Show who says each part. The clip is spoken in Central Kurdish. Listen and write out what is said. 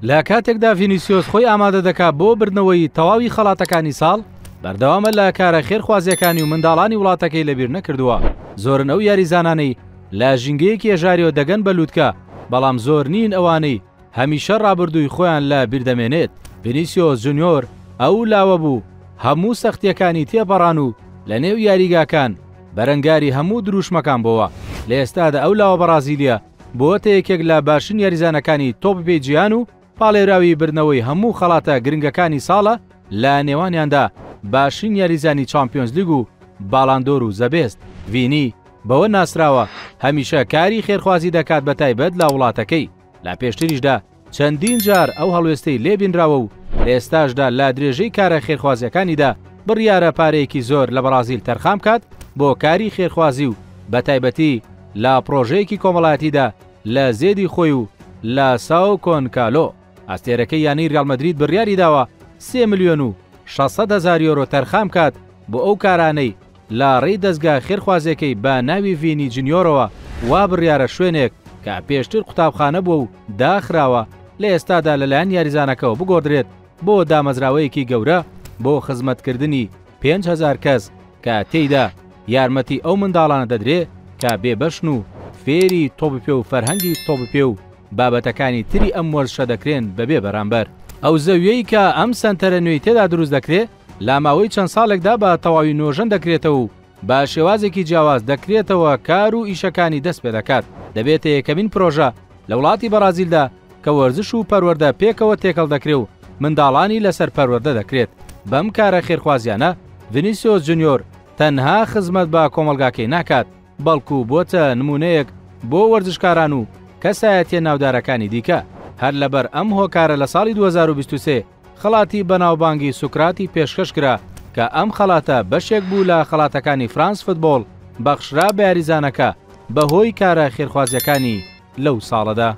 Speaker 1: لە کاتێکدا ڤینیسیۆس خۆی ئامادە دەکات بۆ بردنەوەی تەواوی خەڵاتەکانی ساڵ، بەردەوامە لە کارە خێرخوازییەکانی و منداڵانی وڵاتەکەی لەبیر نەکردووە. زۆرن ئەو یاریزانانەی لە ژینگەیەکی هەژاریەوە دەگەن بە لووتکە، بەڵام زۆر نین ئەوانەی هەمیشە ڕابردووی خۆیان لە بیردەمێنێت. ڤینیسیۆس جونیۆر ئەو لاوە بوو هەموو سەختییەکانی تێپەڕان و لەنێو یاریگاکان بەرەنگاری هەموو دروشمەکان بۆوە. لە ئێستادا ئەو لاوە بەڕازیلییە بۆتە یەکێک لە باشترین یاریزانەکانی تۆپی پێی جیهان و پاڵێوراوی بردنەوەی هەموو خەڵاتە گرنگەکانی ساڵە لە نێوانیاندا باشترین یاریزانی چامپیۆنزلیگ و باڵاندۆر و زەبێست. ڤینی بەوە ناسراوە هەمیشە کاری خێرخوازی دەکات بەتایبەت لە وڵاتەکەی، لە پێشتریشدا چەندین جار ئەو هەڵوێستەی لێ بینراوە و لە ئێستاشدا لە درێژەی کارە خێرخوازییەکانیدا بڕیارە پارەیەکی زۆر لە بەڕازیل تەرخان بکات بۆ کاری خێرخوازی و بەتایبەتی لە پڕۆژەیەکی کۆمەڵایەتیدا لە زێدی خۆی و لە ساو کۆنکالۆ. ئەستێرەکەی یانەی ریال مەدرید بڕیاریداوە 3 ملیۆن و 600 هەزار یۆرۆ تەرخان بکات بۆ ئەو کارانەی لە ڕێی دەزگا خێرخوازیەکەی بە ناوی ڤینی جنیۆرەوە وا بڕیارە شوێنێک کە پێشتر قوتابخانە بووە و داخراوە لە ئێستادا لەلایەن یاریزانەکەوە بگۆڕدرێت بۆ دامەزراوەیەکی گەورە بۆ خزمەتکردنی 5000 کەس کە تێیدا یارمەتی ئەو منداڵانە دەدرێ کە بێبەشن و فێری تۆپی پێ و فەرهەنگی تۆپی پێ و بابەتەکانی تری ئەم وەرزشە دەکرێن بەبێ بەرامبەر. ئەو زەویەی کە ئەم سەنتەرە نوێی تێدا دروست دەکرێ لە ماوەی چەند ساڵێکدا بە تەواوی نۆژەن دەکرێتەوە و بە شێوازێکی جیاواز دەکرێتەوە کار و ئیشەکانی دەست پێدەکات، دەبێتە یەکەمین پرۆژە لە وڵاتی بەڕازیلدا کە وەرزش و پەروەردە پێکەوە تێکەڵ دەکرێ و منداڵانی لەسەر پەروەردە دەکرێت. بەم کارە خێرخوازیانە ڤینیسیۆس جونیۆر تەنها خزمەت بە کۆمەڵگاکەی ناکات، بەڵکو بۆتە نمونەیەک بۆ وەرزشکاران و کەسایەتیە ناودارەکانی دیکە، هەر لەبەر ئەم هۆکارە لە ساڵی 2023 خەڵاتی بەناوبانگی سوکراتی پێشکەش کرا کە ئەم خەڵاتە بەشێک بوو لە خەڵاتەکانی فرانس فتبۆڵ بەخشرا بە یاریزانەکە بەهۆی کارە خێرخوازیەکانی لەو ساڵەدا.